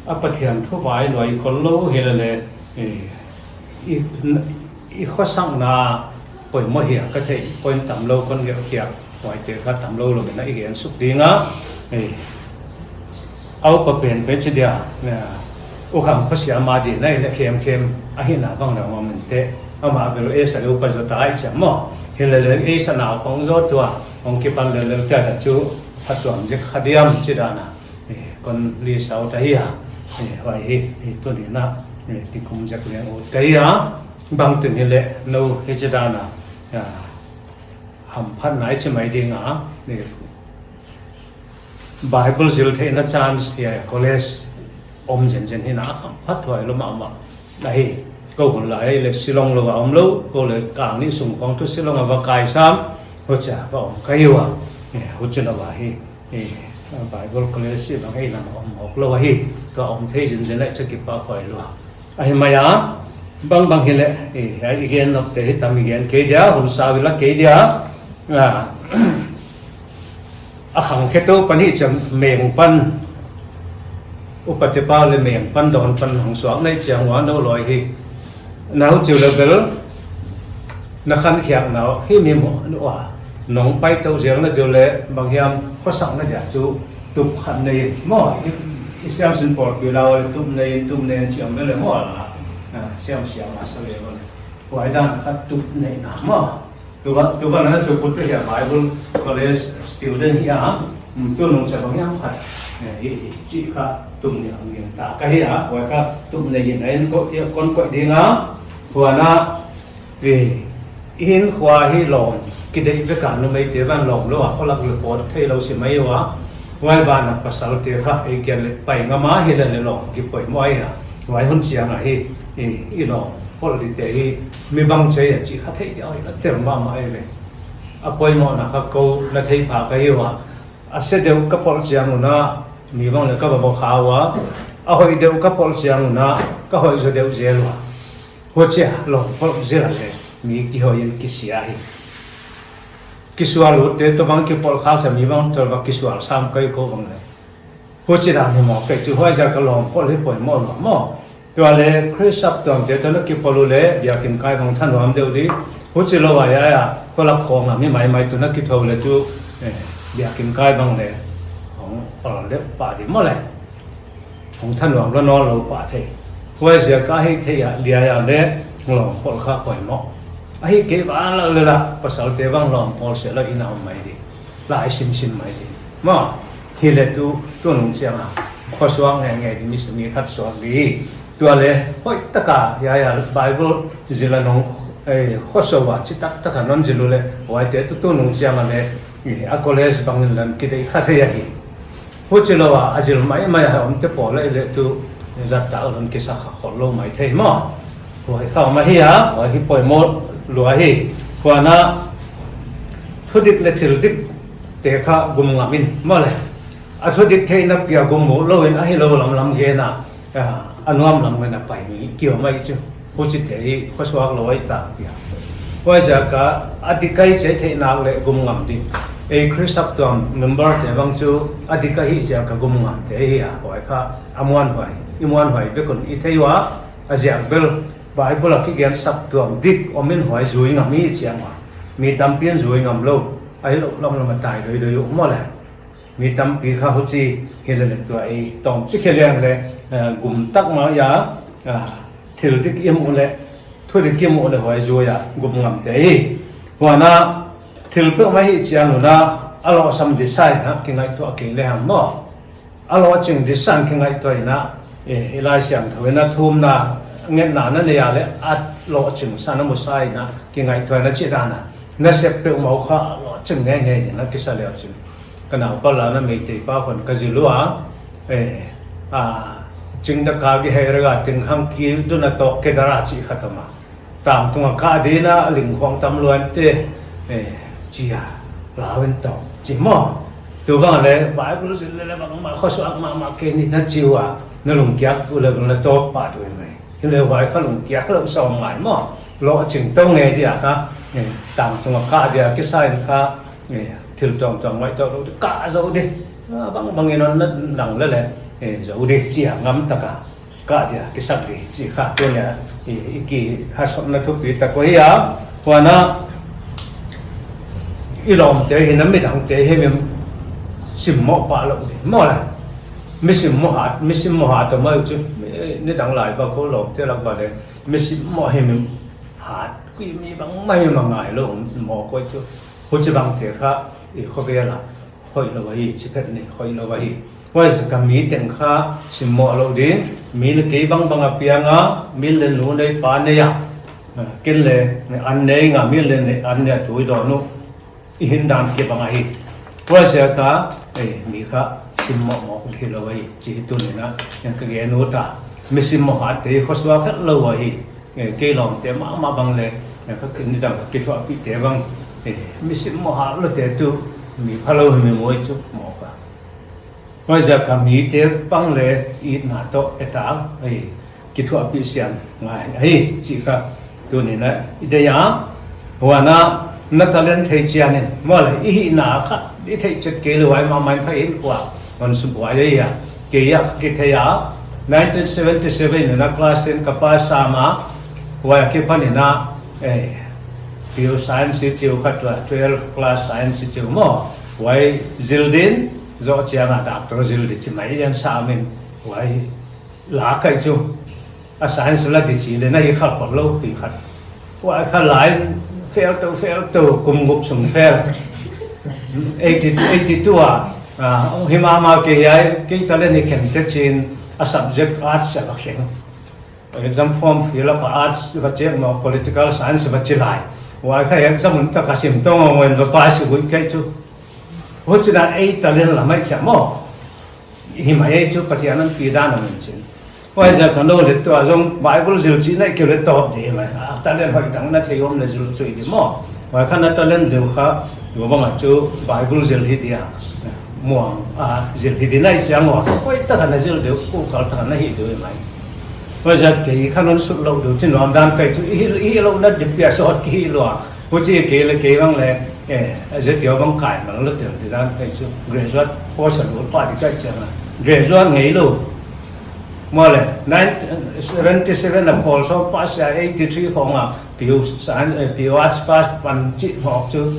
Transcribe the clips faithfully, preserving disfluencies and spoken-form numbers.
A Pathian thu vai nuai khol lou hi lele, eh, i, i khosakna poimoh hia ka theih point tamlou kon ngeukhiak, huaite kha tamlou lou na i gen suk ding a, eh, a upa pen pe chi dia, eh, U Kham Khosia ma di na i le khem khem a hihna bang le ngom inte, amah bel ei sa lou pa zota i cham maw, hi lele ei sa naupang zot tua, hong kipan lele ta chu a tuam zik kha diam chi dan a. Eh, kon list out ahi a. Eh, huai hi, eh, tuni na, eh, nikum zik leng ut ka hi a. Bangteng hileh, nou hichi dan a, ah, hamphatna i chi mai ding a. Eh, Bible zil theihna chance hi a, college om zenzen hi na, hamphat huai lou mahmah. Ahi, kou hun lai leh Shillong lou a om lou, kou leh kang nih sung khong tu Shillong a va kai sam, huchia va om ka hi ua. Eh, huchi lou a hi, eh, Bible College si bang ei lam a om mawk lou a hi, tua om thei zenzen lai cha kipahhuai lou a. Ahi mai a, bangbang hileh, eh, ai i gen nop te hi tam i gen kei dia, hun sau i la kei dia. Ah, a khangkhe tou pan hi cham meng pan, upa te pa leh meng pan dawn pan hong suak nei chiang ua nou loi hi. Na huchi lou bel, na khankhiak nau hi mi mo nu a. Nong pai tou zel na diu leh bang hiam khosakna dia chu tup khat nei maw. I, i siamsin pawlpi lau leh tup nei, tup nei chiam lele maw la. Ah, siam siam a sa lele maw. Huai dan khat tup nei na maw. Tuva, tuva na tu put hia Bible College student hi a, mm, tunung cha bang hiam khat, eh, i, i, chi kha tum ni ang ni ta ka hi a, huai kha tum nei in a en ko, i kon ko ding a, huan a, eh, i hinkhua hi lawm, kideih vek a numeite van lawm lou a, kholak leh pawt theilou si mai ua, huai ban a pasalte kha, ei kian leh pai ngam a hi lele lawm, kipoimoh a, huai hun chiang a hi, eh, i lawm. Pawl dite hi mi bang chei a chi kha thei dia hi na tel mahmah ei ve. A poimohna kha kou na thei pha ka hi ua. A se deuh ka pawl chiang un a, mi bang leh ka va bawl kha ua. A hoih deuh ka pawl chiang un a, ka hoih zaw deuh zel ua. Huchia lawm pawl zel leh mi kihoih in kisia hi. Kisual utte toh bang kipawl kha sa mi bang toh va kisual sam ka hi kou bang leh. Huchi dan hi maw, kei chu huaiziak a lawm pawl hi poimoh lou maw. Tua leh Khrist saptuamte toh na kipawl uleh, biakin kai bang thanuam deuh di. Huchi lou a ia, kholak khong a mi maimai toh na kithou leh chu, eh, biakin kai bang leh hong pawl deuh pah di maw leh. Hong thanuam lou nawnlou pah thei. Huaiziak a hi thei a, lia ia leh, lawm pawl kha poimoh. Ahi kei bang lou leh la, pasalte bang lawm pawl se lou in a om mai di. Lai simsim mai di. Maw, hileh tu, tunung chiang a, khosuak ngeingei di mi, mi khat suak di. Tua leh, hoihtaka, ia, ia, Bible zil a nong, eh, khosuak a, chi taktak a non zil uleh, huaite tu, tunung chiang a leh, eh, a college bang in lan kideih kha thei ahi. Huchi lou a, a zil maimai a omte pawl leh leh tu, zat tak lon kisa kha khol lou mai thei maw. Huai kha om ahi a, huai hi poimoh lua hi. Huan a, thudik leh thildik te kha gum ngam in, maw leh. A thudik theihna pi a gum mu lou in ahi lou lamlam gen a, ah, a nuam lam gen a pai mi ki om ahi chu. Huchite hi khosuak lou ahi tak pi a. Huaiziak a, a dik ahi chih theih nak leh gum ngam di. Ei Khrist saptuam member te bang chu a dik ahi ziak a gum ngamte hi a. Huai kha a muanhuai, i muanhuai vek un i thei ua, a ziak bel Bible a kigen saptuam dik om in huai zui ngam i chiang ua. Mi tampi in zui ngam lou, ahi lou lamlam a tai doidoi uh maw leh. Mi tampi kha huchi hi lele tua ei tawm chi khe liang leh, eh, gum tak mah ia, ah, thildik i muh leh, thudik i muh leh huai zui a gum ngamte hi. Huan a thil peuhmah hih chiang un a, a lawhsam disa in a kingaihtuah kei lehang maw. A lawhching disa in kingaihtuah in a, eh, i Laisiangthou in a thumna ngetna na nei a leh, a lawhching sa na mu sa in a kingaihtuah in a chi dan a. Na sep peuhmah uh kha lawhching ngeingei in a kisa leh chin. Ka naupa la na Meitei pa khong ka zil ua, eh, a, chingdaka gi hei rega ting hang ki duna tok ke dara chi kha tama. Tangtung a kah di na ling khong tam luan te, eh, chi a, lau in tawm, chi maw. Tu bang leh, Bible zil lele bangmah khosuak mahmah kei ni na chi ua, na lungkiak uleh na tawp pah deuh mai. Hileh huai kha lungkiak lou sawm ngai maw. Lawhching tou ngei dia kha, eh, tangtung a kah dia kisa in kha, eh, thil tuamtuam ngaihtuah lou di, kah zou di. Ah, bangbang in hon na dang lele. eh, zou di chia ngam taka ka dia kisak di chi kha. Tuni a i, i kihasotna thupi tak uh hi a, huan a i lawmte hi na midangte hi mi simmoh pah lou di maw le. Mi simmoh hat, mi simmoh hat a mai chu, eh, nidang lai bang kou lawmte lak bang le, mi simmoh hi mi hat, kui mi bangmah mi mangai lou maw koi chu. Huchibangte kha i khovel a hoihlou ahi, chi phet ni hoihlou ahi. Huaiziak a mi teng kha simmoh lou ding, mi na kei bangbang a piang a, mi le nu nei pa nei a, ken le an nei nga, mi le an nei a tui dawn uh, i hindan kibang ahi. Huaiziak a, eh, mi kha simmoh mawk hilou ahi, chi hi tuni a, ka gen ut a. Mi simmoh hat te khosuak het lou ahi. Eh, kei lawmte mahmah bang le, eh, ka kin nidang ka kithuahpihte bang, eh, mi simmoh hat loute tuh, mi phalou hi mi maw chu maw ka. Huaiziak a mite bang le itna toh eta, eh, kithuahpih siam ngai ahi, chi kha tuni a i deih a. Huan a na talent thei chian in maw le, i hihna kha i theih chet kei lou, huai mahmah in kha in kua hon subuai ahi a. Kei a kithei a, nineteen seventy seven in a class ten ka pass sam a, huai akipan in a, eh, pure science i chi uh kha, twelve class science i chi uh maw, huai zil din, zoh chiang a doctor zil di chi mai in sam in, huai la kai chu. A science la di chi le na hi kha khol lou pi khat. Huai kha line fail tou, fail tou, kum guk sung fail. Eighty, eighty two a, ah, hi mahmah kei hiai, kei talent hi khen te chin, a subject arts a ka khen. Exam form fill up a arts va check maw, political science va chi lai. Huai kha exam un taka sim tong ngawng wen va pass gui kei chu. Huchi a ei talent la mai chia maw. Hi mai ei chu Pathian in pi dan a min chin. Huaiziak a nou le tua zong Bible zil chih na i keu le tawp di mai. A talent hoih dang na thei om le zil chu i di maw. Huai kha na talent deuh kha, tua bang a chu Bible zil hi dia. Muang a zil hi di na i chiang ua. Hoih taka na zil deuh, kukal taka na hih deuh mai. Huaiziak kei kha non sut lou deuh chin nuam dan kai chu, i hi, i hi lou na di pia sawt ki hi lua. Huchi kei le kei bang le, eh, a zia tia bang kai mang lou tel di dan kai chu. Graduate post a lut pah di kai chiang a. Graduate ngei lou. Maw le, nine, seventy seven a pawl sawm pass a, eighty three khong a, P U science, eh, P U arts pass pan chih mawk chu.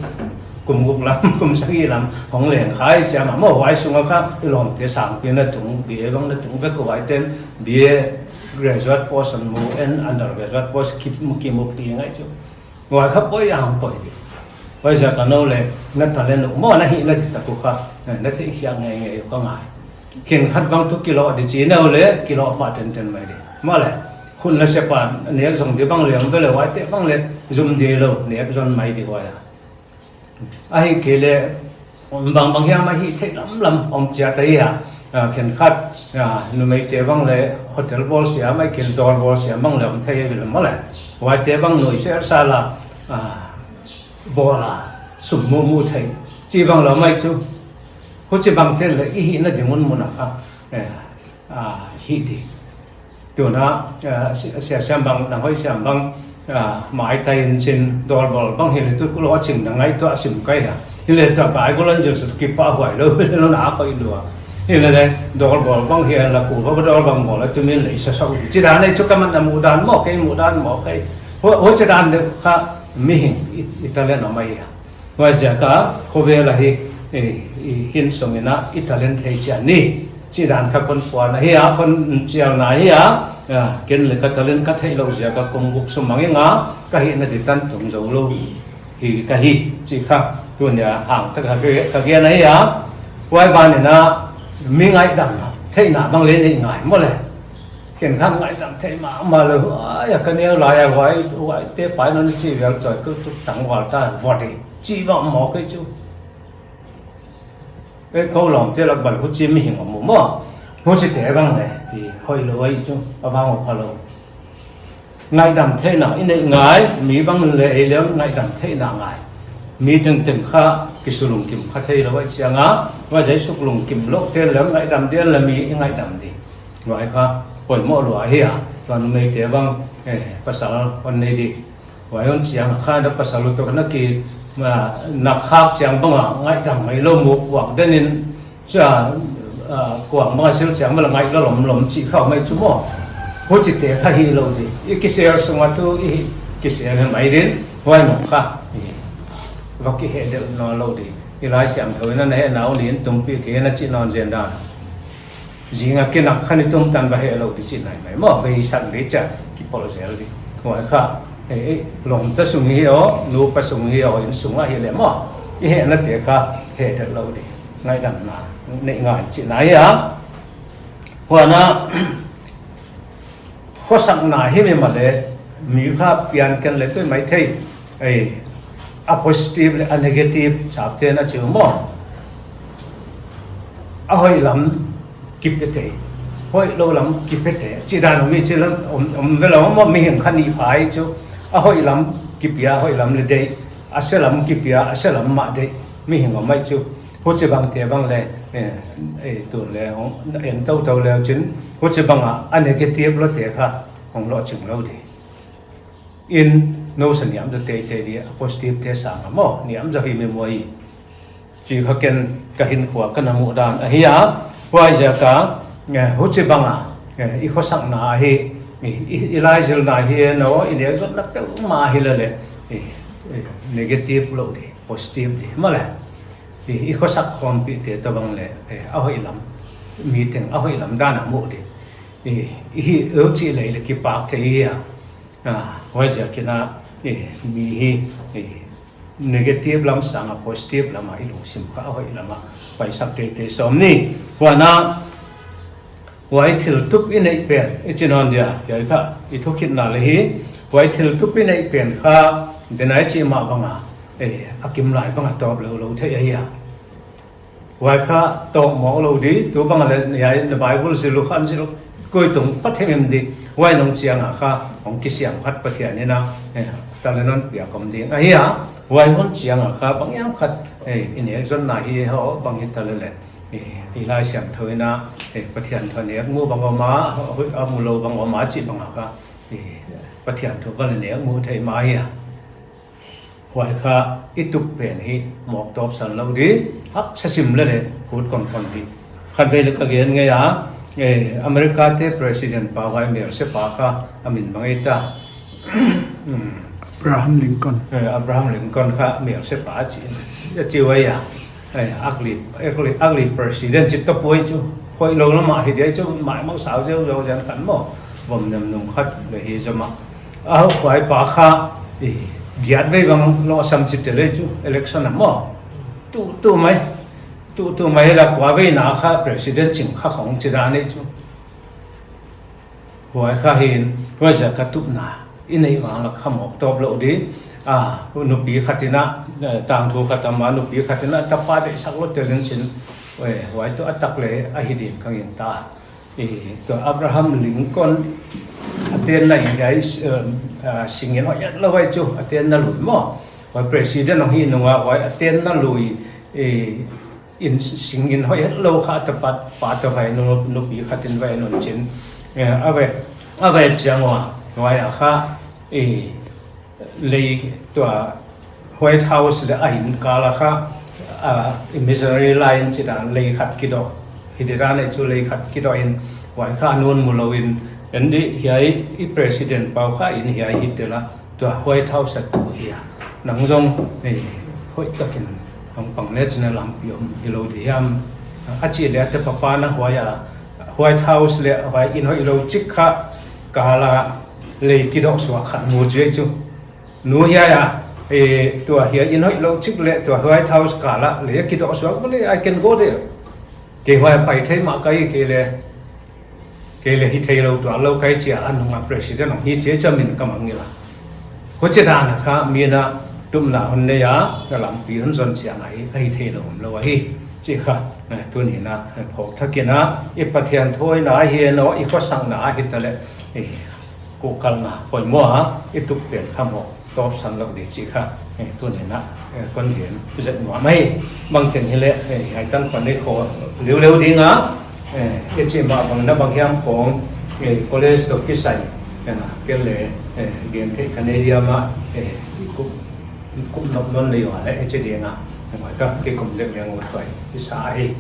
Kum guk lam, kum sagih lam, hong leng khai chiang a maw, huai sung a kha, i lawmte sangpi na tung, B A bang na tung vek uh, huaite'n B A graduate post hon mu, and undergraduate post ki mu, ki mu pi ngai chu. Huai kha poi a hong poi di. Huaiziak a nou le, na talent uh maw, na hihna di tak uh kha, eh, na theih khiak ngeingei uh ka ngai. Khenkhat bang tuh kilawh di chi nou le, kilawh pah tenten mai di. Maw le, khut na sep a, nek zong di bang le, om ve le, huaite bang le, zum di lou, nek zong mai di huai a. Ahihkeileh, bangbang hiam a hih theih lamlam om chiat ahi a. Ah, khenkhat, ah, numeite bang le hotel bawl siam, ahihkeileh dawr bawl siam bang le om thei ahi lou maw le. Huaite bang nuisel sal a, ah, bawl a, sum muhmuh thei. Chi bang lou mai chu. Huchibang te le i hihna ding un mun a kha, eh, ah, hih di. Tuna, ah, si-, sia siam bang, nang hoih siam bang, ah, maitai in chin dawr bawl bang hi le tu kulo a ching na ngaihtuah sim kai a. Hi le ta Bible an zil sut kipahhuai lou, hi le na a koi lua. Hi le le dawr bawl bang hi la ku, ba dawr bang bawl a tu min le i sa sa u. Chi dan ei chu ka man na muh dan maw kei, muh dan maw kei. Hu, huchi dan deuh kha mihing i, i talent om ahi a. Huaiziak a khovel a hi, eh, i hin sung in a i talent thei chian ni. Chi dan kha kon puan ahi a, kon chialna ahi a, ah, ken le ka talent ka theih lou ziak a kum guk sung mang ing a, ka hihna di tan tung zou lou hi ka hi, chi kha. Tuni a hang tak a ka, ka gen ahi a, huai ban in a mi ngaihdam theihna bang le nei ngai maw le. Ken kha ngaihdam thei mahmah lou, ai, a ka neu lai a huai, huaite pai non chi vel toi, ko tu tangval ta, vot di. Chi bang maw kei chu. E, kou lawmte lak bang huchi mihing om maw. Huchite bang le, i hoih lou ahi chu, a vang uh pha lou. Ngaihdam theihna i neih ngai, mi bang le ei le ngaihdam theihna ngai. Mi tengteng kha kisulungkim kha thei lou ahi chiang a, huaiziak suklungkim lou te le ngaihdam di le mi i ngaihdam di. Huai kha poimoh lua ahi a, tua numeite bang, eh, pasal hon nei di. Huai hon chiang kha na pasal uh toh na ki, na, na khak chiang bang a, ngaihdam ngai lou muk uak den in, cha, ah, kuang mah sil chiang mah la ngaih lawmlawm chih kha mai chu maw. Huchite kha hilou di. I kisel sung a tu i kisel hi mai din. Huai nung kha. I va kihehdelh nawnlou di. I Laisiangthou in a na hehna uh ni in tumpi kei na chih nawn zen dan. Zing a kinak kha ni tum tan va hehlou di chih nai mai maw. Vei sak di chia kipawl zel di. Huai kha, eh, eh, lawmta sung hi aw, nupa sung hi aw, innsung a hi leh maw. I hehnate kha hehdelh lou di. Ngaihdamna nei ngai chihna hi a. Huan a, khosakna hi mi mah leh, mi kha pian ken leh tuh mai thei. Ei, a positive leh a negative sapte na chi uh maw. A hoih lam kipe thei, hoihlou lam kipe thei. Chih dan uh mi chi lam om, om ve lou maw, mihing kha nih phai chu. A hoih lam kipia, hoih lam leh deih. A se lam kipia, a se lam mah deih. Mihing om mai chu. Huchibangte bang leh, eh, eh, tu leh hong, en toutou leh chin, huchibang a, a negative louhte kha, hong lohching lou di. In, nou sa niamzaw teitei di, a positive te sang a maw, niamzaw hi mi maw i. Chih kha ken ka hinkhua ka na muhdan ahi a, huaiziak a, eh, huchibang a, eh, i khosakna ahi, i, i, i laizilna hi nou, i nekzonna peuhmah hi leh leh, i, i negative lou di, positive di, maw leh. I, i khosak khawmpihte tobang leh, eh, a hoih lam, mi teng a hoih lam dan a muh di. I, i hi, eu chih leh leh kipak thei hi a. Ah, huaiziak in a, eh, mi hi, eh, negative lam sang a positive lam a i lungsim kha a hoih lam a paisak teitei sawm ni. Huan a, huai thil tup i neih pen, i chi nawn dia, hiai kha, i thukhitna leh hi, huai thil tup i neih pen kha, denai chih mah bang a, eh, a kimlai bang a tawp lou lou thei ahi a. Huai kha tawp mawk lou di, tu bang a leh hiai na Bible zil uh khan zil, koi tung pha thei em di, huai nung chiang a kha, hong kisiam khat Pathian in a, eh, talent hon piak om ding ahi a, huai hun chiang a kha, bang hiam khat, eh, i nekzonna hi hou, bang hita leh leh. Eh, i Laisiangthou in a, eh, Pathian thu a nek mu bang om a, a mu lou bang om a chih bang a kha, eh, Pathian thu bang leh nek mu thei mah hi a. Huai kha i tup pen hi mawk tawpsan lou di, haksa sim leh leh, phut konkon di. Khatvei leh ka gen ngei a, eh, America te President pa huai melse pa kha, a min bang ei ta. Hmm. Abraham Lincoln. Eh, Abraham Lincoln kha melse pa chi, a chi huai a. Eh, ugly, ugly, ugly president chih tawp huai chu. Hoihlou lam a hi dia chu, maimang sau zeuhzeuh ziak khan maw. Vom nem nung khat leh hi zomah. A huai pa kha, i, giat vei bang lohsam chih te leh chu, election a maw. Tu, tu mai, tu, tu mai leh kua vei na kha president ching kha khong chi dan ei chu. Huai kha hin, huaiziak a tupna i neih vang leh kha mawk tawp lou di. Ah, nupi khat in a, eh, tangthu khat a mah nupi khat in a, tapa deihsak lou tel in chin, eh, huai tuh a tak leh a hi ding ka gingta. Eh, tua Abraham Lincoln a tenna in hiai, eh, ah, sing in hoih hetlou huai chu, a tenna lui maw. Huai president hong hi nung a huai a tenna lui, eh, in sing in hoih hetlou kha a tapa, pa tawh vainun, nupi khat in vainun chin. Eh, a ve, a ve chiang ua, huai a kha, eh, lei tua White House leh a inn kal a kha, ah, imaginary line chih dan lei khat kidoh. Hiti dan ei chu lei khat kidoh in, huai kha a nu'n mu lou in, en di hiai i president pau kha in hiai hi tel a. Tua White House a tu hi a. Nang zong, eh, hoihtak in hong pang leh chin a lampi om hilou di hiam. A chih leh a te papa na huai a, White House leh huai inn hoihlou chik kha kal a lei kidoh suak khat mu chu ei chu. Nu hiai a, eh, tua hiai inn hoihlou chik leh tua White House kal a lei kidoh suak vua leh, I can go there. Kei huai pai thei mah ka hi, kei leh, kei leh hi theilou tuanlou ka hi chi a, a nung a president hong hi chi a chu a min ka mang ngil a. Huchi dan a kha mi in a tupna hon nei a, a lampi hon zon chiang a hi, a hi theilou omlou ahi. Chih kha, eh, tuni in a, eh, phawk thak in a, i Pathian thu hoihna ahi nou, i khosakna ahi ta leh, eh, kuhkalna poimoh a, i tup pen kha mawk tawpsan lou di chih kha, eh, tuni in a, eh, kon gen zek nuam ahi. Bangteng hileh, eh, hiai tan kon nei khawm liuliu ding a, eh, i chih mah bang na bang hiam khawng, eh, college toh kisai, eh, ken leh, eh, gen theih ka nei diam a, eh, kup, kup nop non lei ua leh, eh, chi ding a, eh, huai kha kikum zek leng ut huai, i sa hi.